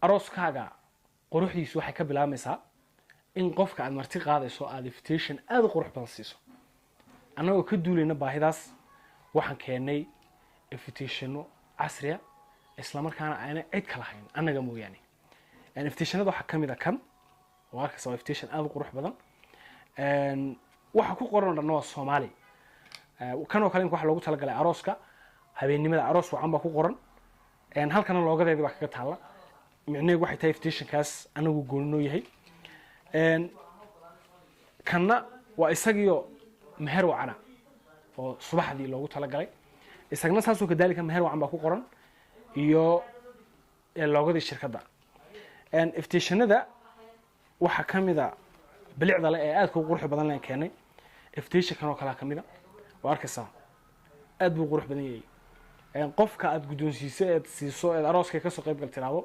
Arooskaaga quruxdiisu waxay ka bilaabmaysaa in qofka aad marti qaadayso aada invitation aada u qurux badan siiso. Annagoo ka duulayna baahidaas, waxaan keennay invitationo casriya, islamarkaana ayna cid ka lahayn annaga mooyaane. Invitationada waxaa kamid a kan oo arkaysa, waa invitation aada u qurux badan. Waxa ku qoran oo dhanna waa Soomaali. Kan oo kale imka waxa loogu talagalay arooska habeennimada, "Aroos wacan" baa ku qoran. Halkana loogadeedii baa kaga taalla. Micnaheedu waxay tahay invitationkaas anagu gooni noo yahay. Kanna waa isagiyo "Meher wacana" oo subaxdii loogu talagalay. Isagna saasoo kadaalika "Meher wacan" baa ku qoran iyo loogadii shirkadda. Invitationada waxaa ka mid a bilicda le ee aadka u quruxda badan leen keenay invitationkan oo kalea kamid a. Waa arkaysaa, aad buu qurux badan yahay. Qofka aad guddoonsiiso eed siiso eed arooska kasoo qayb gal tiraahdo.